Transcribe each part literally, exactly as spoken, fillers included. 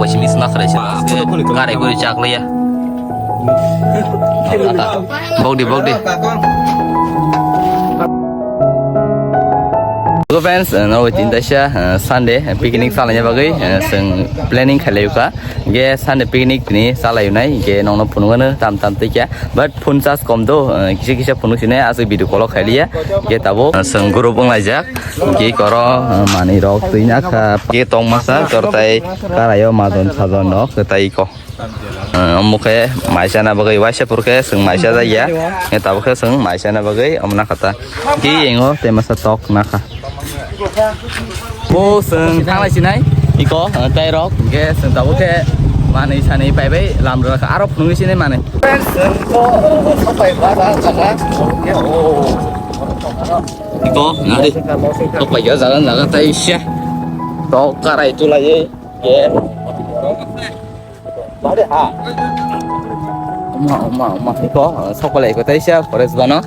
Waisi mis na kharai se. Karai guri chak liya. Bogdi, bogdi. So friends, no tin taisa Sunday picnic salanya bagwi seng planning khalai uka. Ge Sunday picnic ni salai unai ge nongno phunugano tam tam tikya. But phone charge kom do, kisa kisa phunuk sine aswk video call khailiya. Ge tabo seng group wnglaijak. Ge koro manwi rok twi nakha. Ge tong masa tortai karayo majon sajon rok tai ko. Omo khe maisa na bagwi waisa phuru khe chwng maisa jaya. Nge tabuk khe chwng maisa na bagwi omo na kha ta. Ki engo tei masa tok na kha. Bo chwng thanglai sinai iko tei rok hwnkhe chwng tabuk khe manwi sanwi pai bai lam rwkha aro phunugwi sinai manwi. Iko nari tok pai jaga jaga tei se tok karai tulai ye. Oma, oma, oma. Iko, sokole iko taisa, forest bano.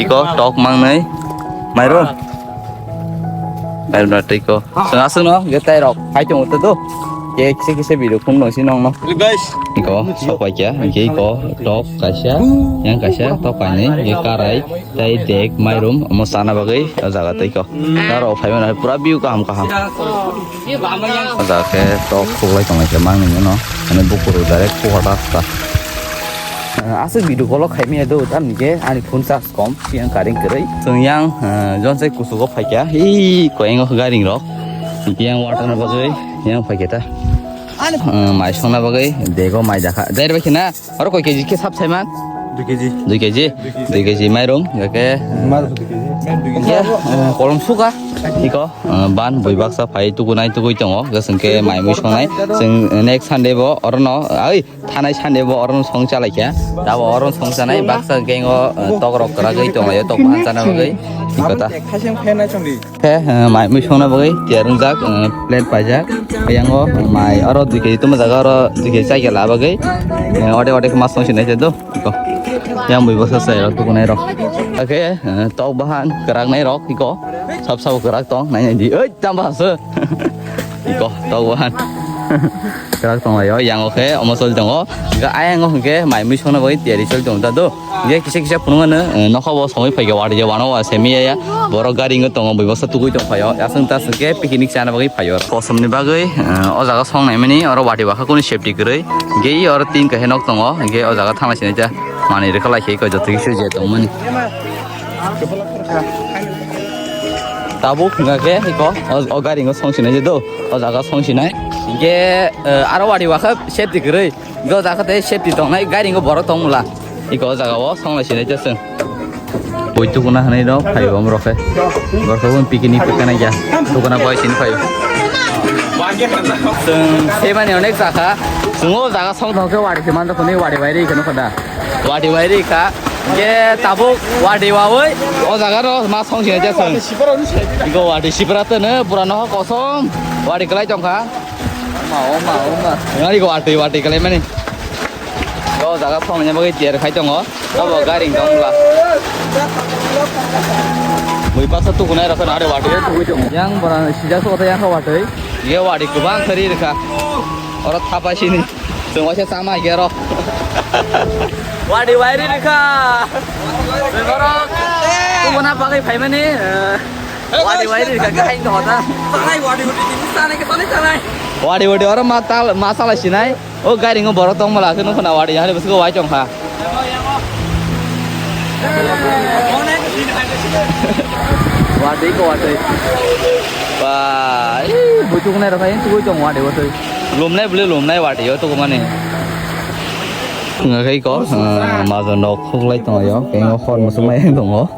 Iko, tok mangnai. Mairum. Mairum na tiko. Sena seno, ge tai rok. Hai tong utu tu. Ke kise kise biru kum nong si nong no. Guys. Iko, sok pai kya. Ge iko, tok kaisa. Yang kaisa, tok kainai. Ge karai. Tai dek mairum omo sana bagwi o jaga tei ko. Aro phai mano pura view kaham kaham. O jaga khe tok khuklai tonglaikha mangni no. Ani bukur direct khuha rasta. Aswk video call khaimaya do tamni khe ani phone charge kom siyang karing kwrwi. Chwng yang jonsai kusugo phaikha hi koyang o garing rok. Yang water na bagwi yang phaikha ta. Mai songna bagwi dego mai jakha. Dai bai khina. Oro koi keji khe sap saiman? Dui keji. Dui keji? Dui keji. Dui keji mairum, gake, Mairum dui keji. Gake, eh, kolom suka. Iko, eh, ban bui baksa phai tukunai tugui tongo, gase hwnkhe mai mui songnai. Chwng next Sunday bo orono, ai, thanai Sunday bo orono song chalaikha. Tabo orono song chanai, baksa gengo, eh, tok rok kwragwi tonglaio, tok bahan chana bagwi. Iko ta. Khe, eh, mai mui songna bagwi tiyar wngjak, eh, plate paijak. Yang o mai oro dui keji tuma jaga oro dui keji chai khe la bagwi. Eh, ode ode khe mas song sinai se do. Iko. Yang bui bwsa sai rok tukunai rok. Akhe, eh, tok bahan kwrak nai rok iko. Sab sabo kwrak tong nai nai di. Oi, tam bahasa. Iko, tok bahan. Kwrak tong laio, yang o khe omo choli tongo. Ga ayang o hwnkhe mai mui songna bagwi tiyari choli tongo ta do. Ge kisa kisa phunukmano, eh, nokha bo songwi phaikha, wari je wano wa semi ya ya. Borok gari wngwi tongo, bui baksa tugui tong phaio. Aswng ta aswng khe picnic chana bagwi phaio. Kosom ni bagwi, eh, o jaga song naimani, oro wati bakha kunu safety kwrwi. Ge oro tin kahe nok tongo, ge o jaga thangna sinai ta manwi rwkha lai khe ko joto kisu je tongmani. Tabuk hwnga khe iko, o, o gari wngwi song sinai je do, o jaga song sinai. Ge, eh, aro wati bakha safety kwrwi. Go jaga tei safety tongnai, gari wngkha borok tong mula. Iko o jaga o songlai sinai ta chwng. Bui tukuna hinwi rok phai bo borok khe. Borok khe bo picnic tukana ya. Tukuna boi sini phai. Chwng semani onek jaka. Chwng o jaga song thong khe wari se man thok ni wari bai ri kheno khoda. Wari bai ri kha. Ge tabuk wari wawi. O jaga ro ma song sinai ta chwng. Iko wari sipra tene pura no kosom. Wari kwlai tong kha. Oma, oma, oma. Ngari ko watwi, watwi kalai mani. O jaga phone nya bagwi tiar khai tongo. Abo gari tong la. Bui baksa tukunai rok na watwi tugui tongo. Yang bara sijak so yang watwi. Ye watwi kubang khari rikha. Oro thapa sini. Tong waisa sama ye ro. Watwi wairi rikha. Borok. Tubuna bagwi phaimani. Watwi wairi rikha khai tong ta. Sanai watwi watwi tini sanai ke sanai sanai. Watwi watwi oro ma tal, ma salai sinai. O gari ngo borok tong mala khe nukho na watwi, hali bwswk wai tong kha. Watwi ko watwi. Ba, ee, buituk nai rok hai tugui tong watwi watwi. Lumnai bwlwi lumnai watwi o tugumani. Wngkha khe ko, ah, majon rok khuklai tong laio, khe hor muchung mai tongo.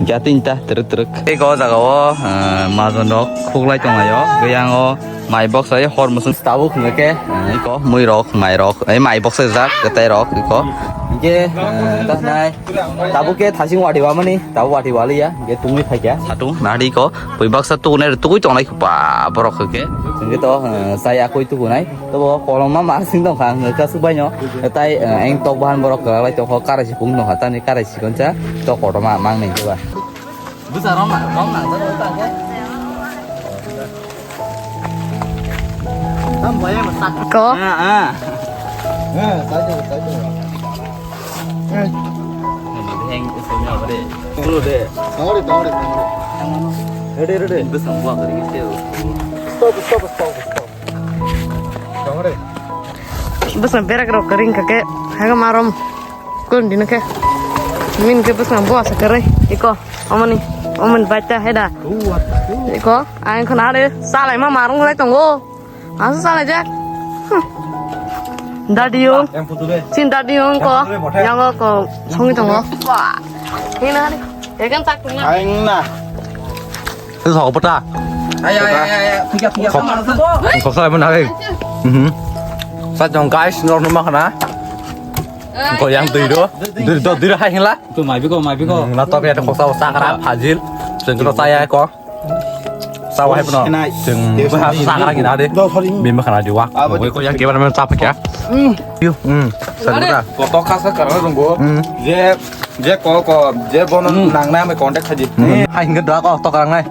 Kya tinta twrwk twrwk. Tei o jaga o, ah, majon rok khuklai tong laio. Tei yang o mai box ai hor muchung tabuk hwnwi khe, ah, iko mui rok, mai rok, ai mai box ai jak, kwtai rok iko. Hwnkhe, ah, ta nai tabuk khe thasing watwi wamani, tabuk watwi waliya, hwnkhe tungwi phaikha. Satung nadi iko, bui baksa tukunai tugui tong lai ba borok hwnkhe. Hwnkhe to, ah, chaya koi tukunai. Tobo koloma ma sing tong kha, hwnkhe kasuk bai no. Tai, eh, eng tok bahan borok kwrak lai tong kha, karai si pung tong kha, tani karai si koncha tok kotorma mang nai ba. Bwsa rom na, rom na, rom na, rom na. Ko. Ready, ready. Stop, stop, stop, stop. Bwswng berak rok ring kake haga marom kun dino khe min khe bwswng bo asa kare iko omoni omoni baita heda iko ang khana are salai ma marung lai tongo asa salai jak dadi yung sin dadi yung ko yang ko songi tongo ini hari ya kan tak tungna. Itu sok apa ta? Ayo, ayo, ayo, ayo. Puja, puja. Sok. Sok sok apa nak? Mhm. Sa jong guys, nor numa kana? Ko yang dui do, dui do, dui hai hingla. Tu mai biko, mai biko. Na tok ya tok sa sa kana phajil. Sing ko sa ya ko. Sa wahai pno. Sing bahasa sa kana gina de. Bima kana di wak. Ko yang kebar men sa pakya. Yo, hmm. Sa ta. Koto khasa karna dongbo. Hmm. Je, je ko ko, je bono nangnai ame contact khaji. Hmm. Hai hingke da ko to karang nai.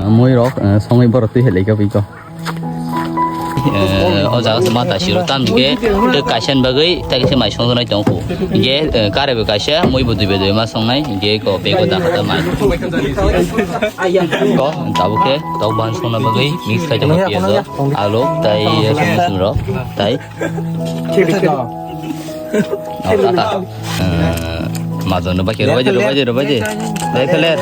Mui rok, eh, songwi borok twi helai ka biko. Eh, o jaga se mata siro tam ke, te kaisan bagwi, ta kise mai song nai tong ku. Ge, eh, kare be kaisa, mui bo dui be dui ma song nai, ge ko be ko da kata mai. Ko, tabuk ke, tok ban song na bagwi, mix khai tong piazo, alo, tai, song song ro, tai. Oh, tata. Eh, majon no baje, baje, baje, baje. Dai, kale.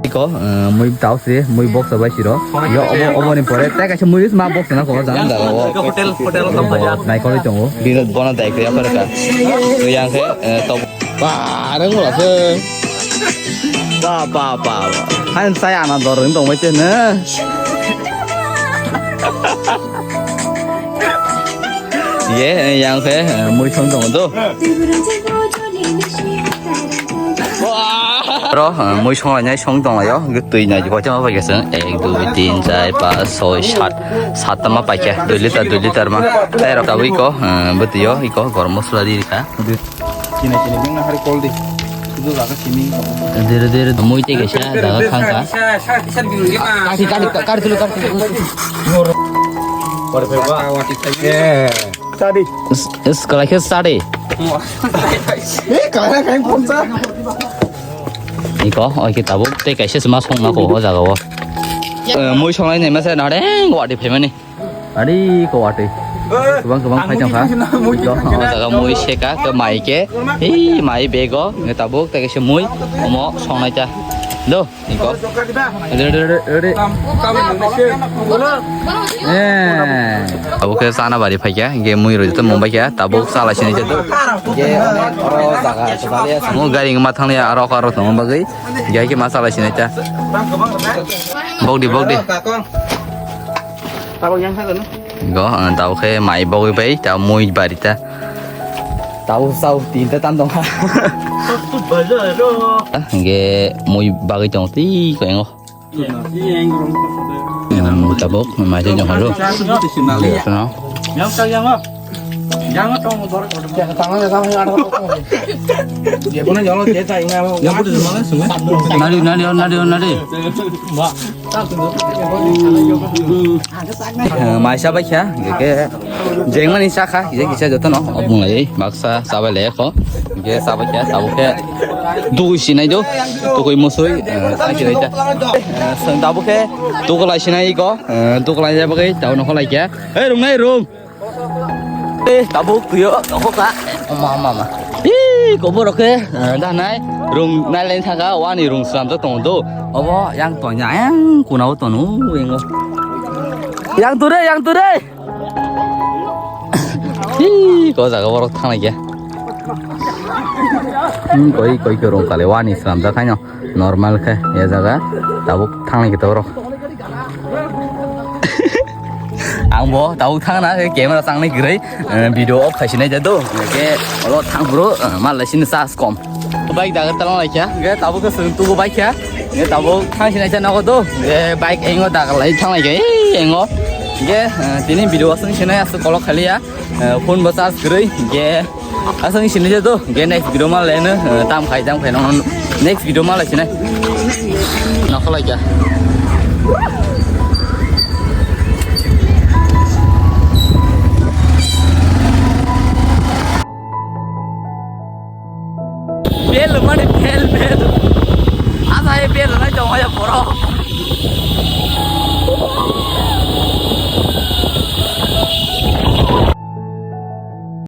Iko, eh, mui tau se, mui box bai siro. Yo, obo, obo ni pore, tai kaisa mui ma box na ko, jang da o. Hotel, hotel tong ya. Nai kori tongo. Bino bona dai kri apa ka. Yang ke, eh, to. Ba, reng wala se. Ba, ba, ba, ba. Han saya ana dor ring tong mai te ne. Ye, yang khe, eh, mui song tong do. Ro, eh, mui song lai nai song tong lai yo. Ge twi nai ko chama pai khe ek, dui, tin, char, panch, choi, sat. Sat ta ma pai khe. Dui liter, dui liter ma. Tai rok ta wi ko, eh, bwtwi yo, iko, gorom masala di kha. Chini, chini, bing na hari kol di. Sudu jaga sini. Dire, dire, mui te kaisa jaga khang kha. Kati, kati, kati, kati, kati. Chadi. Is, is, kalai khe chadi. Eh, kalai khe phone sa. Iko, oi ke tabuk te kaisa se ma song na ko, o jaga o. Eh, mui song lai nai ma se na re, wadi phaimani. Ari ko watwi. Kwbang kwbang phai tongkha. Ang mui tongkha. O jaga mui seka, ke mai ke. Hi, mai bego, nge tabuk, tei kaisa mui, omo songnai ta. Do, iko. Ready, ready, ready. Eh. Abo khe chana bari phaikha, ge mui roi to mumbai kha, tabuk chala sini je do. Ge oro jaga to bari asa. Mo gari ma thangya, aro aro to bagwi. Ge ke ma chala sini ta. Bogdi, bogdi. Tabuk yang sa no? Go, ah, tabuk khe mai bogwi bai, ta mui bari ta. Tabuk sau tin ta tam tongkha. Hingke mui bagwi tong twi ko engo. Hmm, tabuk mai se jong halo. Nari, nari, nari, nari. Eh, mai chabai kha, hingke jengmani chakha, kisa kisa jotono, o bunglai, baksa chabai lai kho, hingke chabai kha, tabuk khe, dugui sinai do, tugui musui, eh, sai sinai ta. Eh, tabuk khe, tukulai sinai ko, eh, tukulai jabagwi, tabuk nokho lai kha. Hei, rung nai, rung. Eh, tabuk tuyo, tabuk ka. Oma, oma, oma. Ih, kobo roke, eh, dah nai. Rung nai lain thangka, wani rung slam to tong do. Obo, yang tonya, yang kunau tonu, yang. Yang ture, yang ture. Ih, ko jaga borok thang lagi ya. Hmm, koi, koi ke rung kali, wani slam to kaino. Normal khe, ya jaga, tabuk thang lagi to borok. Ang bo tabuk thangna khe camera changnai kwrwi, eh, video off khai sinai jadu. Hingke olo thang bro, eh, mal lai sini charge kom. Bike dagar talang lai kha, hingke tabuk khe chwng tubu bike kha. Nge tabuk thang sinai sa nogo do. Nge bike engo dagalai thanglai ke, ei, engo. Nge, eh, tini video aswng sinai aswk kolok khaliya. Eh, phone bo charge kwrwi. Nge aswng sinai sa do. Nge next video ma leno, eh, tam khai, tam khai nong next video ma lai sinai. Nokholai kya. Bel mani bel bel. Asa e bel nai tong ya borok.